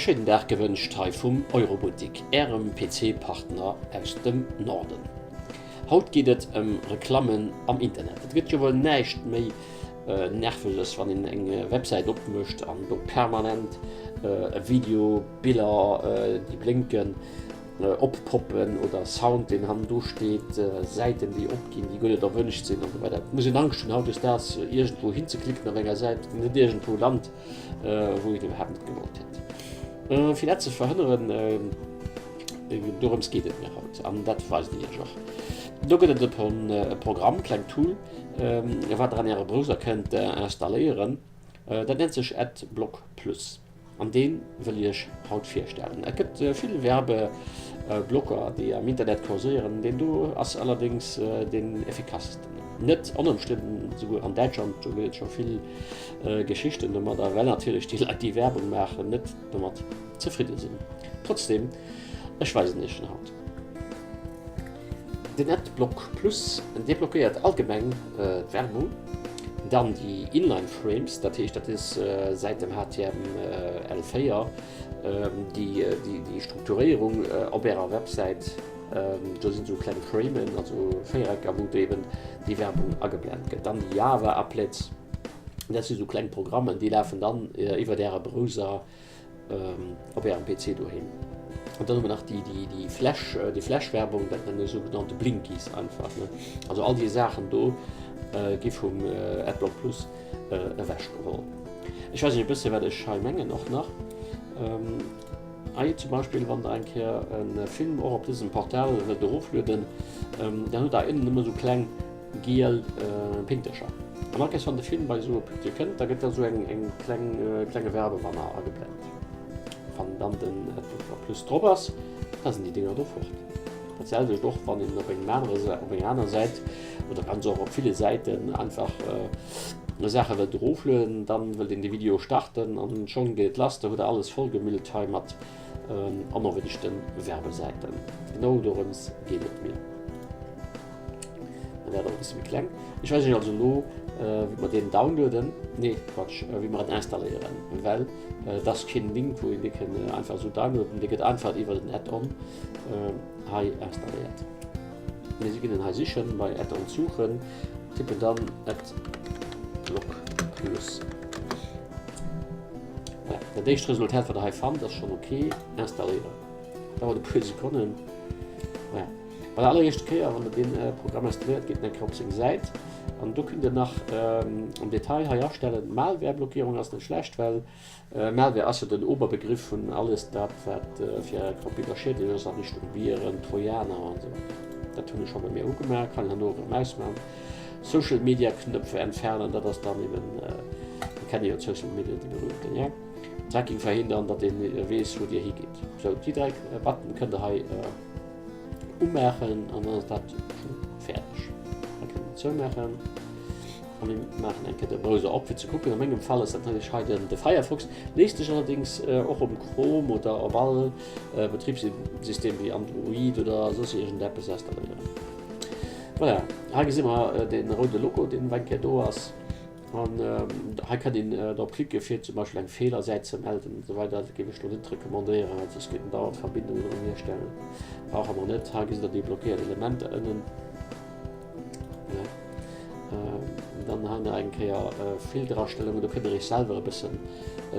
E schéinen Dag gewënscht hei vum Euroboutique, Ärem PC-Partner aus dem Norden. Haut geet et ëm Reklammen am Internet. Et gëtt jo wuel näischt méi Nerveges, wann een eng Websäit opmécht an do permanent e Video, Biller, déi blénken, oppoppen oder Sound deen hannendru steet, Säiten déi opginn, déi guer net erwënscht sinn an esou weider. Et muss een Angscht hunn hautdesdaags iergendwou hinzeklicken op enger Säit, déi net iergendwou lant, wou een iwwerhaapt net gewollt hätt. Fir dat ze verhënneren, dorëms geet et mir haut an dat weisen ech iech och. Do gëtt et e Programm, klengt Tool, wat der an äre Browser kënnt installéieren. Dat nennt sech AdBlock Plus. An deen wëll iech haut virstellen. Et gëtt vill Werbeblocker déi am Internet kurséieren, deen do ass allerdéngs deen effikassten. Net onëmstridden, souguer an Däitschland, do gëtt et scho vill Geschichten domadder, well natierlech déi Leit déi Werbung maachen net domat zefridde sinn. Trotzdem, ech weisen iech en haut. Den Adblock Plus deblockéiert allgemeng d'Werbung, dann déi Inline Frames, dat heescht dat is säit dem HTML 4 déi Strukturéierung op ärer Websäit, do sinn esou kleng Framen, also Véierecker wou eben déi Werbung ageblent gëtt. Dann déi Java Applets, dat si sou kleng Programmen déi lafen dann iwwert äre Browser op Ärem PC doheem. An dann hu mer nach déi, déi, déi Flash, déi Flash-Werbung, dat nennen ech sougenannte Blinkies einfach, ne. Also all déi Saachen do gi vum Adblock Plus ewechgeholl. Ech weess e bësse wat ech hei mengen och nach. Hei zum Beispill, wann der eng Kéier e Film och op dësem Portal wëllt eroflueden, dann hutt der ënnen ëmmer esou kleng Giel Pinktercher. An all Kéiers wann de Film bei esou e Pütje kënnt, da gëtt da esou eng eng kleng klenge Werbebanner ageblent. Wann dann den Adblocker Plus drop ass, da sinn déi Dinger do fort. Dat selwecht och wann een op engem anere op enger aner Säit oder ganz och op ville Säiten einfach Saache wëllt eroflueden, dann wëllt een de Video starten an schonn geet et lass, da hutt der alles vollgemüllt hei mat onerwünschte Werbesäiten. Genau dorëms geet et mir. Dann wär e bësse méi kleng. Ech weis iech also elo, wéi mer deen downloaden, nee Quatsch, wéi mer en installéieren, well et ass keen Link, wou een dee kënn einfach esou downloaden. Dee gëtt einfach iwwer den Add-on hei installéiert. Mir ginn en hei sichen, bei Add-ons suchen, tippen dann Adblock Plus. Voilà, dat éischt Resultat, wat der hei fannt, ass schonn ok. Installéieren. Dauert e puer Sekonnen. Voilà. Bei der alleréischter Kéier, wann der deen Programm installéiert, gitt en eng Kéier op seng Säit an do kënnt dir nach am Detail hei astellen. Malware-Blockéierung ass net schlecht, well Malware ass jo den Oberbegriff vun alles dat, wat fir äre Computer schiedlech ass a Richtung Viren, Trojaner an esou weider. Dat hunn ech scho bei mir ugemaach, kann een herno erëm ausmaachen. Social Media Knöpfe entfernen, dat ass dann eben, mir kenne jo d'Social Media, déi berühmten, ja. Tracking verhindern, datt ee weess, wou dir higitt. Sou, déi 3 Button kënnt der hei Umaachen an dann ass dat schon fäerdeg. Da kënne mer zoumaachen an mir maachen eng Kéier de Browser op fir ze kucken. A mengem Fall ass dat natierlech hei den de Firefox. Léisst sech allerdéngs och um Chrome oder op all Betribssystem wéi Android oder soss iergendeppes installéieren. Voilà, hei gesi mer de roude Logo deen eng Kéier do ass. An hei kann een drop klicke fir zum Beispill eng Feelersäit ze melden an esou weider. Dat géif ech lo net recommandéieren, well soss geet en dauernd Verbindungen erëm hierstellen. Brauche mer net. Hei gesitt der déi blockéiert Elementer ënnen. Ja. Dann hei nach eng Kéier Filterastellungen. Do kënnt der iech selwer e bëssen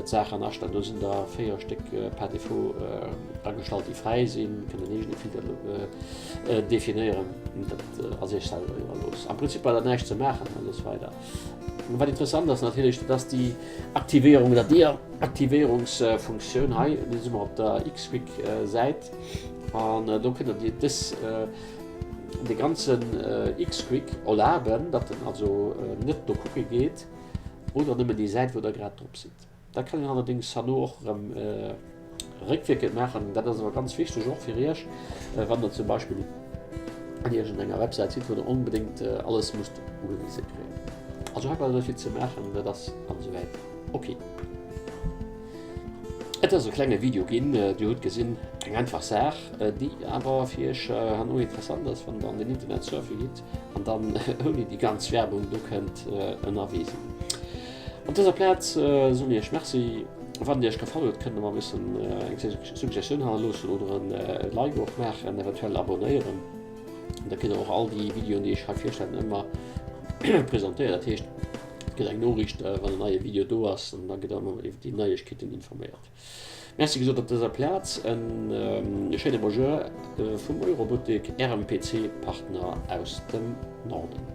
d'Saachen astellen. Do sinn der 4 Stéck par défaut agestallt, déi fräi sinn. Kënnt en eegene Filter definéieren. Dat ass iech selwer iwwerlooss. Am Prinzip war da näischt ze maachen, alles weider. Wat interessant ass natierlech, dat ass déi Aktivéierung oder Deaktivéierungsfunktioun hei. Do si mer op der Xquick-Säit an do kënnt der dës de ganzen Xquick erlaben, datt en also net no kucke geet oder nëmmen déi Säit, wou der grad drop sidd. Dat kann een allerdéngs herno och erëm réckwierkend maachen. Dat ass awer ganz wichteg och fir Iech, wann Der zum Beispill an iergendenger Websäit sidd, wou Der onbedéngt alles musst ugewise kréien. Also hei war net vill ze maachen, dat ass an esouwäit ok. Et ass e klenge Video ginn, Dir hutt gesinn, eng einfach Saach, déi awer fir Iech herno interessant ass, wann Der an den Internet surfe gitt an dann ouni déi ganz Werbung do kënnt ënnerwee sinn. Op dëser Plaz soen ech Iech Merci. Wann Iech gefall huet, kënnt der mer e bëssen eng Suggestioun hannerloossen oder en Like och maachen, eventuell abonéieren. Da kritt der och all déi Videoen, déi ech hei virstellen, ëmmer presentéiert. Dat heescht, et gëtt eng Noriicht, wann en neie Video do ass, an da gëtt der ëmmer iwwer déi Neiegkeeten informéiert. Merci gesot op dëser Plaz. En schéine Bonjour vum Eurobuttek, Ärem PC-Partner aus dem Norden.